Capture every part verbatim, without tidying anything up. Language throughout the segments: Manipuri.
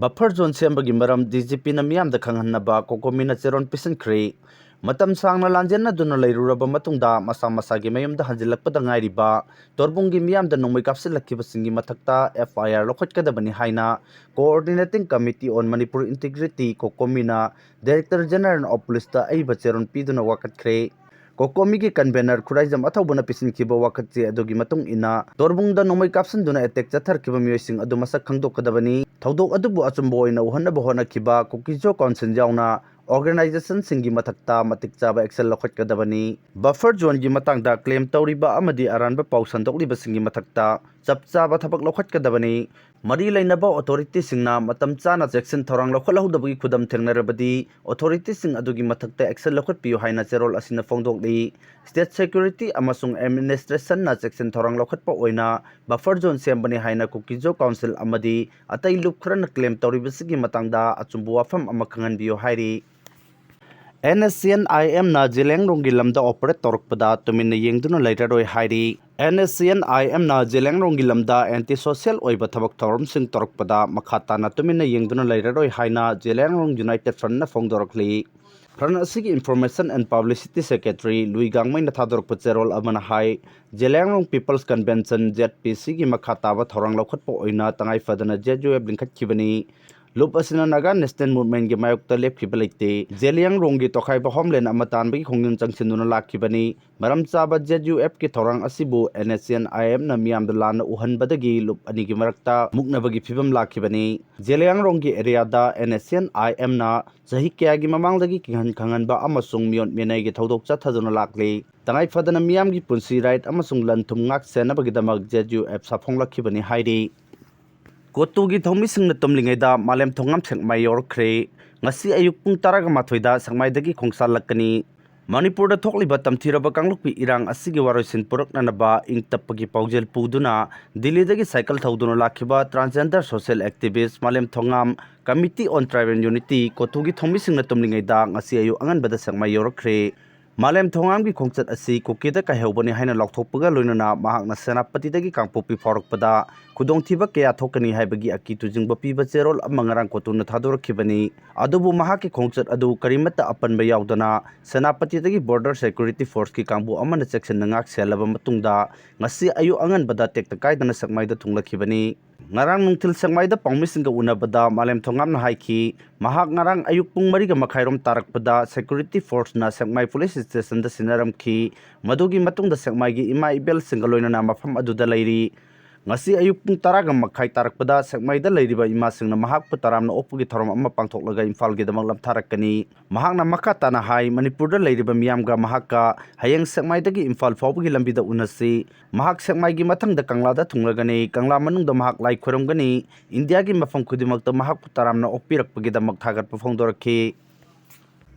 Buffer zone ꯁꯦꯝꯕꯒꯤ ꯃꯔꯝ D G Pꯅ ꯃꯤꯌꯥꯝꯗ ꯈꯪꯍꯟꯅꯕ COCOMIꯅ ꯆꯦꯔꯣꯜ ꯄꯤꯁꯤꯟꯈ꯭ꯔꯦ꯫ ꯃꯇꯝ ꯁꯥꯡꯅ ꯂꯥꯟꯖꯦꯟꯅꯗꯨꯅ ꯂꯩꯔꯨꯔꯕ ꯃꯇꯨꯡꯗ ꯃꯁꯥ ꯃꯁꯥꯒꯤ ꯃꯌꯨꯝꯗ ꯍꯟꯖꯤꯜꯂꯛꯄꯗ ꯉꯥꯏꯔꯤꯕ ꯇꯣꯔꯕꯨꯡꯒꯤ ꯃꯤꯌꯥꯝꯗ ꯅꯣꯡꯃꯩ ꯀꯥꯞꯁꯤꯜꯂꯛꯈꯤꯕꯁꯤꯡꯒꯤ ꯃꯊꯛꯇ F I R ꯂꯧꯈꯠꯀꯗꯕꯅꯤ ꯍꯥꯏꯅ Coordinating Committee on Manipur Integrity, COCOMIꯅ Director General of Policeꯇ ꯑꯏꯕ ꯆꯦꯔꯣꯜ ꯄꯤꯗꯨꯅ ꯋꯥꯀꯠꯈ꯭ꯔꯦ꯫ COCOMIꯒꯤ convener ꯈꯨꯔꯥꯏꯖꯝ ꯑꯊꯧꯕꯅ ꯄꯤꯁꯤꯟꯈꯤꯕ ꯋꯥꯀꯠꯆꯦ ꯑꯗꯨꯒꯤ ꯃꯇꯨꯡ ꯏꯟꯅ, ꯇꯣꯔꯕꯨꯡꯗ ꯅꯣꯡꯃꯩ ꯀꯥꯞꯁꯤꯟꯗꯨꯅ attack ꯆꯠꯊꯔꯛꯈꯤꯕ ꯃꯤꯑꯣꯏꯁꯤꯡ ꯑꯗꯨ ꯃꯁꯛ ꯈꯪꯗꯣꯛꯀꯗꯕꯅꯤ꯫ ꯊꯧꯗꯣꯛ ꯑꯗꯨꯕꯨ ꯑꯆꯨꯝꯕ ꯑꯣꯏꯅ ꯎꯍꯟꯅꯕ ꯍꯣꯠꯅꯈꯤꯕ ꯀꯨꯀꯤꯖꯣ Council ꯌꯥꯎꯅ organizationꯁꯤꯡꯒꯤ ꯃꯊꯛꯇ ꯃꯇꯤꯛ ꯆꯥꯕ action ꯂꯧꯈꯠꯀꯗꯕꯅꯤ꯫ Buffer zoneꯒꯤ ꯃꯇꯥꯡꯗ claim ꯇꯧꯔꯤꯕ ꯑꯃꯗꯤ ꯑꯔꯥꯟꯕ ꯄꯥꯎ ꯁꯟꯗꯣꯛꯂꯤꯕꯁꯤꯡꯒꯤ ꯃꯊꯛꯇ ꯆꯞ ꯆꯥꯕ ꯊꯕꯛ ꯂꯧꯈꯠꯀꯗꯕꯅꯤ꯫ ꯃꯔꯤ ꯂꯩꯅꯕ authorityꯁꯤꯡꯅ ꯃꯇꯝ ꯆꯥꯅ ꯆꯦꯛꯁꯤꯟ ꯊꯧꯔꯥꯡ ꯂꯧꯈꯠꯍꯧꯗꯕꯒꯤ ꯈꯨꯗꯝ ꯊꯦꯡꯅꯔꯕꯗꯤ, authorityꯁꯤꯡ ꯑꯗꯨꯒꯤ ꯃꯊꯛꯇ action ꯂꯧꯈꯠꯄꯤꯌꯨ ꯍꯥꯏꯅ ꯆꯦꯔꯣꯜ ꯑꯁꯤꯅ ꯐꯣꯡꯗꯣꯛꯂꯤ꯫ State security ꯑꯃꯁꯨꯡ administrationꯅ ꯆꯦꯛꯁꯤꯟ ꯊꯧꯔꯥꯡ ꯂꯧꯈꯠꯄ ꯑꯣꯏꯅ buffer zone ꯁꯦꯝꯕꯅꯤ ꯍꯥꯏꯅ ꯀꯨꯀꯤꯖꯣ Council ꯑꯃꯗꯤ ꯑꯇꯩ ꯂꯨꯞ ꯈꯔꯅ claim ꯇꯧꯔꯤꯕꯁꯤꯒꯤ ꯃꯇꯥꯡꯗ ꯑꯆꯨꯝꯕ ꯋꯥꯐꯝ ꯑꯃ ꯈꯪꯍꯟꯕꯤꯌꯨ ꯍꯥꯏꯔꯤ꯫ NSCN-IMꯅ ꯖꯦꯂꯤꯌꯥꯡꯔꯣꯡꯒꯤ ꯂꯝꯗ operate ꯇꯧꯔꯛꯄꯗ ꯇꯨꯃꯤꯟꯅ ꯌꯦꯡꯗꯨꯅ ꯂꯩꯔꯔꯣꯏ ꯍꯥꯏꯔꯤ꯫ NSCN-IMꯅ ꯖꯦꯂꯤꯌꯥꯡꯔꯣꯡꯒꯤ ꯂꯝꯗ anti-social ꯑꯣꯏꯕ ꯊꯕꯛ ꯊꯧꯔꯝꯁꯤꯡ ꯇꯧꯔꯛꯄꯗ ꯃꯈꯥ ꯇꯥꯅ ꯇꯨꯃꯤꯟꯅ ꯌꯦꯡꯗꯨꯅ ꯂꯩꯔꯔꯣꯏ ꯍꯥꯏꯅ ꯖꯦꯂꯤꯌꯥꯡꯔꯣꯡ United Frontꯅ ꯐꯣꯡꯗꯣꯔꯛꯂꯤ꯫ Front ꯑꯁꯤꯒꯤ Information and Publicity Secretary ꯂꯨꯏ ꯒꯥꯡꯃꯩꯅ ꯊꯥꯗꯣꯔꯛꯄ ꯆꯦꯔꯣꯜ ꯑꯃꯅ ꯍꯥꯏ, ꯖꯦꯂꯤꯌꯥꯡꯔꯣꯡ People's Convention, ZPCꯒꯤ ꯃꯈꯥ ꯇꯥꯕ ꯊꯧꯔꯥꯡ ꯂꯧꯈꯠꯄ ꯑꯣꯏꯅ ꯇꯉꯥꯏ ꯐꯗꯅ ZUF ꯂꯤꯡꯈꯠꯈꯤꯕꯅꯤ꯫ ꯂꯨꯞ ꯑꯁꯤꯅ Naga National Movementꯀꯤ ꯃꯥꯌꯣꯛꯇ ꯂꯦꯞꯈꯤꯕ ꯂꯩꯇꯦ꯫ ꯖꯦꯂꯤꯌꯥꯡꯔꯣꯡꯒꯤ ꯇꯣꯈꯥꯏꯕ homeland ꯑꯃ ꯇꯥꯟꯕꯒꯤ ꯈꯣꯡꯖꯪ ꯆꯪꯁꯤꯟꯗꯨꯅ ꯂꯥꯛꯈꯤꯕꯅꯤ꯫ ꯃꯔꯝ ꯆꯥꯕ ZUFꯀꯤ ꯊꯧꯔꯥꯡ ꯑꯁꯤꯕꯨ NSCN-IMꯅ ꯃꯤꯌꯥꯝꯗ ꯂꯥꯟꯅ ꯎꯍꯟꯕꯗꯒꯤ ꯂꯨꯞ ꯑꯅꯤꯒꯤ ꯃꯔꯛꯇ ꯃꯨꯛꯅꯕꯒꯤ ꯐꯤꯕꯝ ꯂꯥꯛꯈꯤꯕꯅꯤ꯫ ꯖꯦꯂꯤꯌꯥꯡꯔꯣꯡꯒꯤ areaꯗ NSCN-IMꯅ ꯆꯍꯤ ꯀꯌꯥꯒꯤ ꯃꯃꯥꯡꯗꯒꯤ ꯀꯤꯍꯟ ꯈꯪꯍꯟꯕ ꯑꯃꯁꯨꯡ ꯃꯤꯑꯣꯠ ꯃꯤꯅꯩꯒꯤ ꯊꯧꯗꯣꯛ ꯆꯠꯊꯗꯨꯅ ꯂꯥꯛꯂꯤ꯫ ꯇꯉꯥꯏ ꯐꯗꯅ ꯃꯤꯌꯥꯝꯒꯤ ꯄꯨꯟꯁꯤ, right ꯑꯃꯁꯨꯡ ꯂꯟ ꯊꯨꯝ ꯉꯥꯛ ꯁꯦꯟꯅꯕꯒꯤꯗꯃꯛ ZUF ꯁꯥꯐꯣꯡꯂꯛꯈꯤꯕꯅꯤ ꯍꯥꯏꯔꯤ꯫ ꯀꯣꯇꯨꯒꯤ ꯊꯧꯃꯤꯁꯤꯡꯅ ꯇꯨꯝꯂꯤꯉꯩꯗ ꯃꯥꯂꯦꯝ ꯊꯣꯡꯉꯥꯝ ꯁꯦꯛꯃꯥꯏ ꯌꯧꯔꯛꯈ꯭ꯔꯦ꯫ ꯉꯁꯤ ꯑꯌꯨꯛ ꯄꯨꯡ ꯇꯔꯥꯒ ꯃꯥꯊꯣꯏꯗ ꯁꯦꯛꯃꯥꯏꯗꯒꯤ ꯈꯣꯡꯁꯥꯜꯂꯛꯀꯅꯤ꯫ ꯃꯅꯤꯄꯨꯔꯗ ꯊꯣꯛꯂꯤꯕ ꯇꯝꯊꯤꯔꯕ ꯀꯥꯡꯂꯨꯞꯀꯤ ꯏꯔꯥꯡ ꯑꯁꯤꯒꯤ ꯋꯥꯔꯣꯏꯁꯤꯟ ꯄꯨꯔꯛꯅꯅꯕ ꯏꯪ ꯇꯞꯄꯒꯤ ꯄꯥꯎꯖꯦꯜ ꯄꯨꯗꯨꯅ ꯗꯤꯜꯂꯤꯗꯒꯤ cycle ꯊꯧꯗꯨꯅ ꯂꯥꯛꯈꯤꯕ transgender social activist ꯃꯥꯂꯦꯝ ꯊꯣꯡꯉꯥꯝ, Committee on Tribal Unity, ꯀꯣꯇꯨꯒꯤ ꯊꯧꯃꯤꯁꯤꯡꯅ ꯇꯨꯝꯂꯤꯉꯩꯗ ꯉꯁꯤ ꯑꯌꯨꯛ ꯑꯉꯟꯕꯗ ꯁꯦꯛꯃꯥꯏ ꯌꯧꯔꯛꯈ꯭ꯔꯦ꯫ ꯃꯥꯂꯦꯝ ꯊꯣꯡꯉꯥꯝꯒꯤ ꯈꯣꯡꯆꯠ ꯑꯁꯤ ꯀꯨꯀꯤꯗ ꯀꯥꯏꯍꯧꯕꯅꯤ ꯍꯥꯏꯅ ꯂꯥꯎꯊꯣꯛꯄꯒ ꯂꯣꯏꯅꯅ ꯃꯍꯥꯛꯅ ꯁꯦꯅꯥꯄꯇꯤꯗꯒꯤ ꯀꯥꯡꯄꯣꯛꯄꯤ ꯐꯥꯎꯔꯛꯄꯗ ꯈꯨꯗꯣꯡꯊꯤꯕ ꯀꯌꯥ ꯊꯣꯛꯀꯅꯤ ꯍꯥꯏꯕꯒꯤ ꯑꯀꯤ ꯇꯨꯖꯤꯡꯕ ꯄꯤꯕ ꯆꯦꯔꯣꯜ ꯑꯃ ꯉꯔꯥꯡ ꯀꯣꯇꯨꯅ ꯊꯥꯗꯣꯔꯛꯈꯤꯕꯅꯤ꯫ ꯑꯗꯨꯕꯨ ꯃꯍꯥꯛꯀꯤ ꯈꯣꯡꯆꯠ ꯑꯗꯨ ꯀꯔꯤꯃꯠꯇ ꯑꯄꯟꯕ ꯌꯥꯎꯗꯅ ꯁꯦꯅꯥꯄꯇꯤꯗꯒꯤ Border Security Forceꯀꯤ ꯀꯥꯡꯕꯨ ꯑꯃꯅ ꯆꯦꯛꯁꯤꯟꯅ ꯉꯥꯛ ꯁꯦꯜꯂꯕ ꯃꯇꯨꯡꯗ ꯉꯁꯤ ꯑꯌꯨꯛ ꯑꯉꯟꯕꯗ ꯇꯦꯛꯇ ꯀꯥꯏꯗꯅ ꯁꯦꯛꯃꯥꯏꯗ ꯊꯨꯡꯂꯛꯈꯤꯕꯅꯤ꯫ ꯉꯔꯥꯡ ꯅꯨꯡꯊꯤꯜ ꯁꯦꯛꯃꯥꯏꯗ ꯄꯥꯎꯃꯤꯁꯤꯡꯒ ꯎꯅꯕꯗ ꯃꯥꯂꯦꯝ ꯊꯣꯉꯥꯝꯅ ꯍꯥꯏꯈꯤ, ꯃꯍꯥꯛ ꯉꯔꯥꯡ ꯑꯌꯨꯛ ꯄꯨꯡ ꯃꯔꯤꯒ ꯃꯈꯥꯏꯔꯣꯝ ꯇꯥꯔꯛꯄꯗ Security Forceꯅ ꯁꯦꯛꯃꯥꯏ Police Stationꯗ ꯁꯤꯟꯅꯔꯝꯈꯤ꯫ ꯃꯗꯨꯒꯤ ꯃꯇꯨꯡꯗ ꯁꯦꯛꯃꯥꯏꯒꯤ ꯏꯃꯥ ꯏꯕꯦꯜꯁꯤꯡꯒ ꯂꯣꯏꯅꯅ ꯃꯐꯝ ꯑꯗꯨꯗ ꯂꯩꯔꯤ꯫ ꯉꯁꯤ ꯑꯌꯨꯛ ꯄꯨꯡ ꯇꯔꯥꯒ ꯃꯈꯥꯏ ꯇꯥꯔꯛꯄꯗ ꯁꯦꯛꯃꯥꯏꯗ ꯂꯩꯔꯤꯕ ꯏꯃꯥꯁꯤꯡꯅ ꯃꯍꯥꯛꯄꯨ ꯇꯔꯥꯝꯅ ꯑꯣꯛꯄꯒꯤ ꯊꯧꯔꯝ ꯑꯃ ꯄꯥꯡꯊꯣꯛꯂꯒ ꯏꯝꯐꯥꯜꯒꯤꯗꯃꯛ ꯂꯝꯊꯥꯔꯛꯀꯅꯤ꯫ ꯃꯍꯥꯛꯅ ꯃꯈꯥ ꯇꯥꯅ ꯍꯥꯏ, ꯃꯅꯤꯄꯨꯔꯗ ꯂꯩꯔꯤꯕ ꯃꯤꯌꯥꯝꯒ ꯃꯍꯥꯛꯀ ꯍꯌꯦꯡ ꯁꯦꯛꯃꯥꯏꯗꯒꯤ ꯏꯝꯐꯥꯜ ꯐꯥꯎꯕꯒꯤ ꯂꯝꯕꯤꯗ ꯎꯅꯁꯤ꯫ ꯃꯍꯥꯛ ꯁꯦꯛꯃꯥꯏꯒꯤ ꯃꯊꯪꯗ ꯀꯪꯂꯥꯗ ꯊꯨꯡꯂꯒꯅꯤ꯫ ꯀꯪꯂꯥ ꯃꯅꯨꯡꯗ ꯃꯍꯥꯛ ꯂꯥꯏ ꯈꯨꯔꯨꯝꯒꯅꯤ꯫ ꯏꯟꯗꯤꯌꯥꯒꯤ ꯃꯐꯝ ꯈꯨꯗꯤꯡꯃꯛꯇ ꯃꯍꯥꯛꯄꯨ ꯇꯔꯥꯝꯅ ꯑꯣꯛꯄꯤꯔꯛꯄꯒꯤꯗꯃꯛ ꯊꯥꯒꯠꯄ ꯐꯣꯡꯗꯣꯔꯛꯈꯤ꯫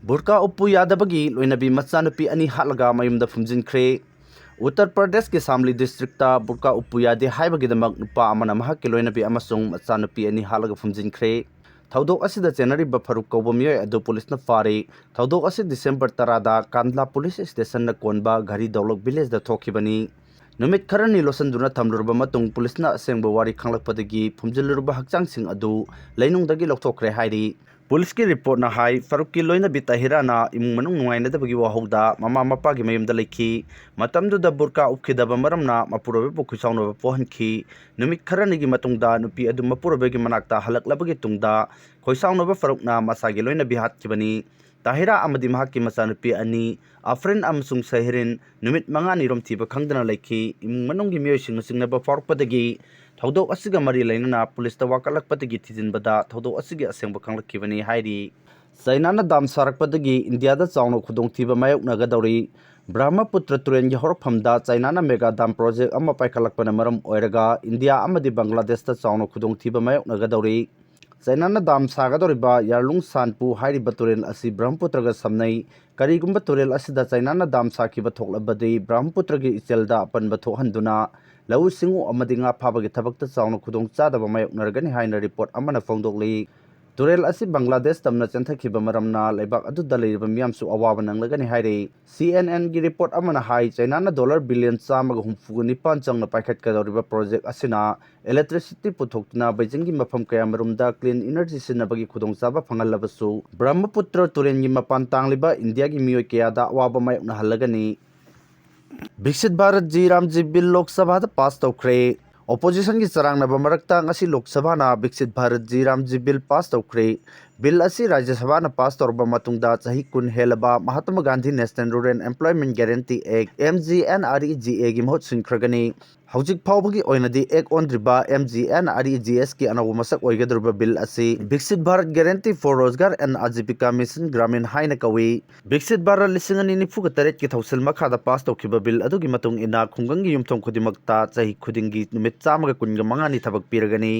ꯕꯨꯔꯀꯥ ꯎꯞꯄꯨ ꯌꯥꯗꯕꯒꯤ ꯂꯣꯏꯅꯕꯤ ꯃꯆꯥꯅꯨꯄꯤ ꯑꯅꯤ ꯍꯥꯠꯂꯒ ꯃꯌꯨꯝꯗ ꯐꯨꯝꯖꯤꯟꯈ꯭ꯔꯦ꯫ ꯎꯠꯇꯔ ꯄ꯭ꯔꯗꯦꯁꯀꯤ ꯁꯥꯝꯂꯤ ꯗꯤꯁꯇ꯭ꯔꯤꯛꯇ ꯕꯨꯔꯀꯥ ꯎꯞꯄꯨ ꯌꯥꯗꯦ ꯍꯥꯏꯕꯒꯤꯗꯃꯛ ꯅꯨꯄꯥ ꯑꯃꯅ ꯃꯍꯥꯛꯀꯤ ꯂꯣꯏꯅꯕꯤ ꯑꯃꯁꯨꯡ ꯃꯆꯥꯅꯨꯄꯤ ꯑꯅꯤ ꯍꯥꯠꯂꯒ ꯐꯨꯝꯖꯤꯟꯈ꯭ꯔꯦ꯫ ꯊꯧꯗꯣꯛ ꯑꯁꯤꯗ ꯆꯦꯟꯅꯔꯤꯕ ꯐꯔꯨꯛ ꯀꯧꯕ ꯃꯤꯑꯣꯏ ꯑꯗꯨ ꯄꯨꯂꯤꯁꯅ ꯐꯥꯔꯦ꯫ ꯊꯧꯗꯣꯛ ꯑꯁꯤ ꯗꯤꯁꯦꯝꯕꯔ ꯇꯔꯥꯗ ꯀꯥꯟꯗꯂꯥ ꯄꯨꯂꯤꯁ ꯁ꯭ꯇꯦꯁꯟꯅ ꯀꯣꯟꯕ ꯘꯔꯤ ꯗꯧꯂꯛ ꯚꯤꯂꯦꯖꯗ ꯊꯣꯛꯈꯤꯕꯅꯤ꯫ ꯅꯨꯃꯤꯠ ꯈꯔꯅꯤ ꯂꯣꯠꯁꯤꯟꯗꯨꯅ ꯊꯝꯂꯨꯔꯕ ꯃꯇꯨꯡ ꯄꯨꯂꯤꯁꯅ ꯑꯁꯦꯡꯕ ꯋꯥꯔꯤ ꯈꯪꯂꯛꯄꯗꯒꯤ ꯐꯨꯝꯖꯤꯜꯂꯨꯔꯕ ꯍꯛꯆꯥꯡꯁꯤꯡ ꯑꯗꯨ ꯂꯩꯅꯨꯡꯗꯒꯤ ꯂꯧꯊꯣꯛꯈ꯭ꯔꯦ ꯍꯥꯏꯔꯤ꯫ ꯄꯨꯂꯤꯁꯀꯤ ꯔꯤꯄꯣꯔꯠꯅ ꯍꯥꯏ, ꯐꯔꯨꯛꯀꯤ ꯂꯣꯏꯅꯕꯤ ꯇꯥꯍꯤꯔꯥꯅ ꯏꯃꯨꯡ ꯃꯅꯨꯡ ꯅꯨꯡꯉꯥꯏꯅꯗꯕꯒꯤ ꯋꯥꯍꯧꯗ ꯃꯃꯥ ꯃꯄꯥꯒꯤ ꯃꯌꯨꯝꯗ ꯂꯩꯈꯤ꯫ ꯃꯇꯝꯗꯨꯗ ꯕꯨꯔꯀꯥ ꯎꯞꯈꯤꯗꯕ ꯃꯔꯝꯅ ꯃꯄꯨꯔꯣꯏꯕꯕꯨ ꯈꯣꯏꯁꯥꯎꯅꯕ ꯄꯣꯛꯍꯟꯈꯤ꯫ ꯅꯨꯃꯤꯠ ꯈꯔꯅꯤꯒꯤ ꯃꯇꯨꯡꯗ ꯅꯨꯄꯤ ꯑꯗꯨ ꯃꯄꯨꯔꯣꯏꯕꯒꯤ ꯃꯅꯥꯛꯇ ꯍꯜꯂꯛꯂꯕꯒꯤ ꯇꯨꯡꯗ ꯈꯣꯏꯁꯥꯎꯅꯕ ꯐꯔꯨꯛꯅ ꯃꯁꯥꯒꯤ ꯂꯣꯏꯅꯕꯤ ꯍꯥꯠꯈꯤꯕꯅꯤ꯫ ꯇꯥꯍꯤꯔꯥ ꯑꯃꯗꯤ ꯃꯍꯥꯛꯀꯤ ꯃꯆꯥꯅꯨꯄꯤ ꯑꯅꯤ, ꯑꯐ꯭ꯔꯤꯟ ꯑꯃꯁꯨꯡ ꯁꯍꯤꯔꯤꯟ, ꯅꯨꯃꯤꯠ ꯃꯉꯥꯅꯤꯔꯣꯝ ꯊꯤꯕ ꯈꯪꯗꯅ ꯂꯩꯈꯤ꯫ ꯏꯃꯨꯡ ꯃꯅꯨꯡꯒꯤ ꯃꯤꯑꯣꯏꯁꯤꯡꯅ ꯆꯤꯡꯅꯕ ꯐꯥꯎꯔꯛꯄꯗꯒꯤ ꯊꯧꯗꯣꯛ ꯑꯁꯤꯒ ꯃꯔꯤ ꯂꯩꯅꯅ ꯄꯨꯂꯤꯁꯇ ꯋꯥꯀꯠꯂꯛꯄꯗꯒꯤ ꯊꯤꯖꯤꯟꯕꯗ ꯊꯧꯗꯣꯛ ꯑꯁꯤꯒꯤ ꯑꯁꯦꯡꯕ ꯈꯪꯂꯛꯈꯤꯕꯅꯤ ꯍꯥꯏꯔꯤ꯫ ꯆꯥꯏꯅꯥꯅ ꯗꯥꯝ ꯁꯥꯔꯛꯄꯗꯒꯤ ꯏꯟꯗꯤꯌꯥꯗ ꯆꯥꯎꯅ ꯈꯨꯗꯣꯡꯊꯤꯕ ꯃꯥꯌꯣꯛꯅꯒꯗꯧꯔꯤ꯫ ꯕ꯭ꯔꯍꯃꯄꯨꯇ꯭ꯔ ꯇꯨꯔꯦꯜꯒꯤ ꯍꯧꯔꯛꯐꯝꯗ ꯆꯥꯏꯅꯥꯅ ꯃꯦꯒꯥ ꯗꯥꯝ ꯄ꯭ꯔꯣꯖꯦꯛ ꯑꯃ ꯄꯥꯏꯈꯠꯂꯛꯄꯅ ꯃꯔꯝ ꯑꯣꯏꯔꯒ ꯏꯟꯗꯤꯌꯥ ꯑꯃꯗꯤ ꯕꯪꯒ꯭ꯂꯥꯗꯦꯁꯇ ꯆꯥꯎꯅ ꯈꯨꯗꯣꯡꯊꯤꯕ ꯃꯥꯌꯣꯛꯅꯒꯗꯧꯔꯤ꯫ ꯆꯥꯏꯅꯥꯅ ꯗꯥꯝ ꯁꯥꯒꯗꯧꯔꯤꯕ ꯌꯥꯔꯂꯨꯡ ꯁꯥꯟꯄꯨ ꯍꯥꯏꯔꯤꯕ ꯇꯨꯔꯦꯜ ꯑꯁꯤ ꯕ꯭ꯔꯍꯃꯄꯨꯇ꯭ꯔꯒ ꯁꯝꯅꯩ꯫ ꯀꯔꯤꯒꯨꯝꯕ ꯇꯨꯔꯦꯜ ꯑꯁꯤꯗ ꯆꯥꯏꯅꯥꯅ ꯗꯥꯝ ꯁꯥꯈꯤꯕ ꯊꯣꯛꯂꯕꯗꯤ ꯕ꯭ꯔꯍꯃꯄꯨꯇ꯭ꯔꯒꯤ ꯏꯆꯦꯜꯗ ꯑꯄꯟꯕ ꯊꯣꯛꯍꯟꯗꯨꯅ ꯂꯧꯎ ꯁꯤꯡꯎ ꯑꯃꯗꯤ ꯉꯥ ꯐꯥꯕꯒꯤ ꯊꯕꯛꯇ ꯆꯥꯎꯅ ꯈꯨꯗꯣꯡꯆꯥꯗꯕ ꯃꯥꯌꯣꯛꯅꯔꯒꯅꯤ ꯍꯥꯏꯅ ꯔꯤꯄꯣꯔꯠ ꯑꯃꯅ ꯐꯣꯡꯗꯣꯛꯂꯤ꯫ ꯇꯨꯔꯦꯜ ꯑꯁꯤ ꯕꯪꯒ꯭ꯂꯥꯗꯦꯁ ꯇꯝꯅ ꯆꯦꯟꯊꯈꯤꯕ ꯃꯔꯝꯅ ꯂꯩꯕꯥꯛ ꯑꯗꯨꯗ ꯂꯩꯔꯤꯕ ꯃꯤꯌꯥꯝꯁꯨ ꯑꯋꯥꯕ ꯅꯪꯂꯒꯅꯤ ꯍꯥꯏꯔꯤ꯫ ꯁꯤ ꯑꯦꯟ ꯑꯦꯟꯒꯤ ꯔꯤꯄꯣꯔꯠ ꯑꯃꯅ ꯍꯥꯏ, ꯆꯥꯏꯅꯥꯅ ꯗꯣꯂꯔ ꯕꯤꯂꯤꯌꯟ ꯆꯥꯝꯃꯒ ꯍꯨꯝꯐꯨꯒ ꯅꯤꯄꯥꯟ ꯆꯪꯅ ꯄꯥꯏꯈꯠꯀꯗꯧꯔꯤꯕ ꯄ꯭ꯔꯣꯖꯦꯛ ꯑꯁꯤꯅ ꯏꯂꯦꯛꯇ꯭ꯔꯤꯁꯤꯇꯤ ꯄꯨꯊꯣꯛꯇꯨꯅ ꯕꯩꯖꯤꯡꯒꯤ ꯃꯐꯝ ꯀꯌꯥꯃꯔꯨꯝꯗ ꯀ꯭ꯂꯤꯟ ꯏꯅꯔꯖꯤ ꯁꯤꯖꯤꯟꯅꯕꯒꯤ ꯈꯨꯗꯣꯡꯆꯥꯕ ꯐꯪꯍꯜꯂꯕꯁꯨ, ꯕ꯭ꯔꯍꯃꯄꯨꯇ꯭ꯔ ꯇꯨꯔꯦꯜꯒꯤ ꯃꯄꯥꯟ ꯇꯥꯡꯂꯤꯕ ꯏꯟꯗꯤꯌꯥꯒꯤ ꯃꯤꯑꯣꯏ ꯀꯌꯥꯗ ꯑꯋꯥꯕ ꯃꯥꯌꯣꯛꯅꯍꯜꯂꯒꯅꯤ꯫ Viksit Bharat G RAM G bill Lok ꯁꯚꯥꯗ ꯄꯥꯁ ꯇꯧꯈ꯭ꯔꯦ꯫ ꯑꯣꯄꯣꯖꯤꯁꯟꯒꯤ ꯆꯔꯥꯡꯅꯕ ꯃꯔꯛꯇ ꯉꯁꯤ ꯂꯣꯛ ꯁꯚꯥꯅ Viksit Bharat G RAM G bill pass ꯇꯧꯈ꯭ꯔꯦ꯫ ꯕꯤꯜ ꯑꯁꯤ ꯔꯥꯖ꯭ꯌ ꯁꯚꯥꯅ ꯄꯥꯁ ꯇꯧꯔꯕ ꯃꯇꯨꯡꯗ ꯆꯍꯤ ꯀꯨꯟ ꯍꯦꯜꯂꯕ Mahatma Gandhi national rural employment guarantee act, M G N R E G ꯑꯦꯒꯤ ꯃꯍꯨꯠ ꯁꯤꯟꯈ꯭ꯔꯒꯅꯤ꯫ ꯍꯧꯖꯤꯛ ꯐꯥꯎꯕꯒꯤ ꯑꯣꯏꯅꯗꯤ ꯑꯦꯛ ꯑꯣꯟꯗ꯭ꯔꯤꯕ M G N R E G ꯑꯦꯁꯀꯤ ꯑꯅꯧꯕ ꯃꯁꯛ ꯑꯣꯏꯒꯗꯧꯔꯤꯕ ꯕꯤꯜ ꯑꯁꯤ ꯕꯤꯛꯁꯤꯠ Bharat guarantee for Rozgar and Ajeevika mission Gramin ꯍꯥꯏꯅ ꯀꯧꯏ꯫ ꯕꯤꯛꯁꯤꯠ ꯚꯥꯔꯠ ꯂꯤꯁꯤꯡ ꯑꯅꯤ ꯅꯤꯐꯨꯒ ꯇꯔꯦꯠꯀꯤ ꯊꯧꯁꯤꯜ ꯃꯈꯥꯗ ꯄꯥꯁ ꯇꯧꯈꯤꯕ ꯕꯤꯜ ꯑꯗꯨꯒꯤ ꯃꯇꯨꯡ ꯏꯟꯅ ꯈꯨꯡꯒꯪꯒꯤ ꯌꯨꯝꯊꯣꯡ ꯈꯨꯗꯤꯡꯃꯛꯇ ꯆꯍꯤ ꯈꯨꯗꯤꯡꯒꯤ ꯅꯨꯃꯤꯠ ꯆꯥꯝꯃꯒ ꯀꯨꯟꯒ ꯃꯉꯥꯅꯤ ꯊꯕꯛ ꯄꯤꯔꯒꯅꯤ꯫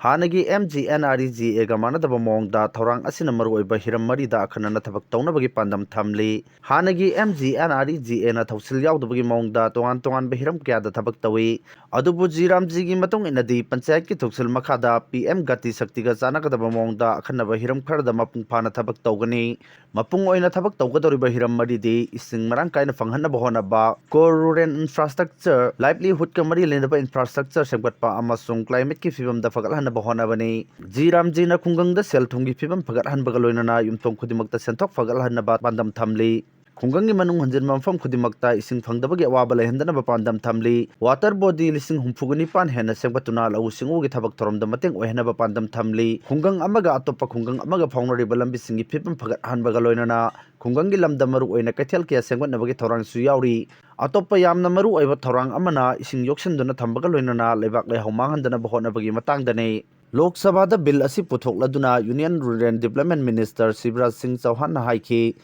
ꯍꯥꯟꯅꯒꯤ M G N R E G ꯑꯦꯒ ꯃꯥꯟꯅꯗꯕ ꯃꯑꯣꯡꯗ ꯊꯧꯔꯥꯡ ꯑꯁꯤꯅ ꯃꯔꯨꯑꯣꯏꯕ ꯍꯤꯔꯝ ꯃꯔꯤꯗ ꯑꯈꯟꯅꯅ ꯊꯕꯛ ꯇꯧꯅꯕꯒꯤ ꯄꯥꯟꯗꯝ ꯊꯝꯂꯤ꯫ ꯍꯥꯟꯅꯒꯤ M G N R E G ꯑꯦꯅ ꯊꯧꯁꯤꯜ ꯌꯥꯎꯗꯕꯒꯤ ꯃꯑꯣꯡꯗ ꯇꯣꯉꯥꯟ ꯇꯣꯉꯥꯟꯕ ꯍꯤꯔꯝ ꯀꯌꯥꯗ ꯊꯕꯛ ꯇꯧꯏ꯫ ꯑꯗꯨꯕꯨ ꯖꯤ ꯔꯥꯝꯖꯤꯒꯤ ꯃꯇꯨꯡ ꯏꯟꯅꯗꯤ ꯄꯟꯆꯥꯌꯠꯀꯤ ꯊꯧꯁꯤꯜ ꯃꯈꯥꯗ ꯄꯤ ꯑꯦꯝ ꯒꯇꯤ ꯁꯛꯇꯤꯒ ꯆꯥꯟꯅꯒꯗꯕ ꯃꯑꯣꯡꯗ ꯑꯈꯟꯅꯕ ꯍꯤꯔꯝ ꯈꯔꯗ ꯃꯄꯨꯡ ꯐꯥꯅ ꯊꯕꯛ ꯇꯧꯒꯅꯤ꯫ ꯃꯄꯨꯡ ꯑꯣꯏꯅ ꯊꯕꯛ ꯇꯧꯒꯗꯧꯔꯤꯕ ꯍꯤꯔꯝ ꯃꯔꯤꯗꯤ ꯏꯁꯤꯡ ꯃꯔꯥꯡ ꯀꯥꯏꯅ ꯐꯪꯍꯟꯅꯕ ꯍꯣꯠꯅꯕ, core rural infrastructure, livelihoodꯀ ꯃꯔꯤ ꯂꯩꯅꯕ infrastructure ꯁꯦꯝꯒꯠꯄ ꯑꯃꯁꯨꯡ climateꯀꯤ ꯐꯤꯕꯝꯗ ꯐꯒꯠꯍꯟꯅꯕ ꯍꯣꯠꯅꯕꯅꯤ꯫ ꯖꯤ ꯔꯥꯝꯖꯤꯅ ꯈꯨꯡꯒꯪꯗ ꯁꯦꯜ ꯊꯨꯝꯒꯤ ꯐꯤꯕꯝ ꯐꯒꯠꯍꯟꯕꯒ ꯂꯣꯏꯅꯅ ꯌꯨꯝꯊꯣꯡ ꯈꯨꯗꯤꯡꯃꯛꯇ ꯁꯦꯟꯊꯣꯛ ꯐꯒꯠꯍꯟꯅꯕ ꯄꯥꯟꯗꯝ ꯊꯝꯂꯤ꯫ ꯈꯨꯡꯒꯪꯒꯤ ꯃꯅꯨꯡ ꯍꯟꯖꯤꯟꯕ ꯃꯐꯝ ꯈꯨꯗꯤꯡꯃꯛꯇ ꯏꯁꯤꯡ ꯐꯪꯗꯕꯒꯤ ꯑꯋꯥꯕ ꯂꯩꯍꯟꯗꯅꯕ ꯄꯥꯟꯗꯝ ꯊꯝꯂꯤ꯫ Water body ꯂꯤꯁꯤꯡ ꯍꯨꯝꯐꯨꯒ ꯅꯤꯄꯥꯟ ꯍꯦꯟꯅ ꯁꯦꯝꯒꯠꯇꯨꯅ ꯂꯧꯎ ꯁꯤꯡꯎꯒꯤ ꯊꯕꯛ ꯊꯧꯔꯝꯗ ꯃꯇꯦꯡ ꯑꯣꯏꯍꯟꯅꯕ ꯄꯥꯟꯗꯝ ꯊꯝꯂꯤ꯫ ꯈꯨꯡꯒꯪ ꯑꯃꯒ ꯑꯇꯣꯞꯄ ꯈꯨꯡꯒꯪ ꯑꯃꯒ ꯐꯥꯎꯅꯔꯤꯕ ꯂꯝꯕꯤꯁꯤꯡꯒꯤ ꯐꯤꯕꯝ ꯐꯒꯠꯍꯟꯕꯒ ꯂꯣꯏꯅꯅ ꯈꯨꯡꯒꯪꯒꯤ ꯂꯝꯗ ꯃꯔꯨꯑꯣꯏꯅ ꯀꯩꯊꯦꯜ ꯀꯌꯥ ꯁꯦꯝꯒꯠꯅꯕꯒꯤ ꯊꯧꯔꯥꯡꯁꯨ ꯌꯥꯎꯔꯤ꯫ ꯑꯇꯣꯞꯄ ꯌꯥꯝꯅ ꯃꯔꯨꯑꯣꯏꯕ ꯊꯧꯔꯥꯡ ꯑꯃꯅ ꯏꯁꯤꯡ ꯌꯣꯛꯁꯤꯟꯗꯨꯅ ꯊꯝꯕꯒ ꯂꯣꯏꯅꯅ ꯂꯩꯕꯥꯛ ꯂꯩꯍꯥꯎ ꯃꯥꯡꯍꯟꯗꯅꯕ ꯍꯣꯠꯅꯕꯒꯤ ꯃꯇꯥꯡꯗꯅꯤ꯫ ꯂꯣꯛ ꯁꯚꯥꯗ ꯕꯤꯜ ꯑꯁꯤ ꯄꯨꯊꯣꯛꯂꯗꯨꯅ union rural development minister Shivraj Singh ꯆꯧꯍꯥꯟꯅ ꯍꯥꯏꯈꯤ,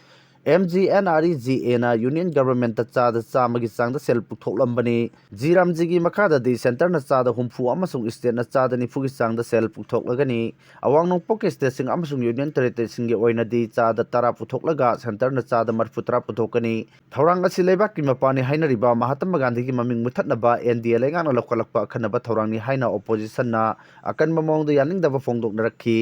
M G N R E G ꯑꯦꯅ ꯌꯨꯅꯤꯌꯟ ꯒꯚꯔꯟꯃꯦꯟꯠꯇ ꯆꯥꯗ ꯆꯥꯝꯃꯒꯤ ꯆꯥꯡꯗ ꯁꯦꯜ ꯄꯨꯊꯣꯛꯂꯝꯕꯅꯤ꯫ ꯖꯤ ꯔꯥꯝꯖꯤꯒꯤ ꯃꯈꯥꯗꯗꯤ ꯁꯦꯟꯇꯔꯅ ꯆꯥꯗ ꯍꯨꯝꯐꯨ ꯑꯃꯁꯨꯡ ꯁ꯭ꯇꯦꯠꯅ ꯆꯥꯗ ꯅꯤꯐꯨꯒꯤ ꯆꯥꯡꯗ ꯁꯦꯜ ꯄꯨꯊꯣꯛꯂꯒꯅꯤ꯫ ꯑꯋꯥꯡ ꯅꯣꯡꯄꯣꯛꯀꯤ ꯁ꯭ꯇꯦꯠꯁꯤꯡ ꯑꯃꯁꯨꯡ ꯌꯨꯅꯤꯌꯟ ꯇꯦꯔꯤꯇꯣꯔꯤꯁꯤꯡꯒꯤ ꯑꯣꯏꯅꯗꯤ ꯆꯥꯗ ꯇꯔꯥ ꯄꯨꯊꯣꯛꯂꯒ ꯁꯦꯟꯇꯔꯅ ꯆꯥꯗ ꯃꯔꯤꯐꯨ ꯇꯔꯥ ꯄꯨꯊꯣꯛꯀꯅꯤ꯫ ꯊꯧꯔꯥꯡ ꯑꯁꯤ ꯂꯩꯕꯥꯛꯀꯤ ꯃꯄꯥꯅꯤ ꯍꯥꯏꯅꯔꯤꯕ ꯃꯍꯥꯇꯃꯥ ꯒꯥꯟꯙꯤꯒꯤ ꯃꯃꯤꯡ ꯃꯨꯠꯊꯠꯅꯕ ꯑꯦꯟ ꯗꯤ ꯑꯦ ꯂꯩꯉꯥꯛꯅ ꯂꯧꯈꯠꯂꯛꯄ ꯑꯈꯟꯅꯕ ꯊꯧꯔꯥꯡꯅꯤ ꯍꯥꯏꯅ ꯑꯣꯄꯣꯖꯤꯁꯟꯅ ꯑꯀꯟꯕ ꯃꯑꯣꯡꯗ ꯌꯥꯅꯤꯡꯗꯕ ꯐꯣꯡꯗꯣꯛꯅꯔꯛꯈꯤ꯫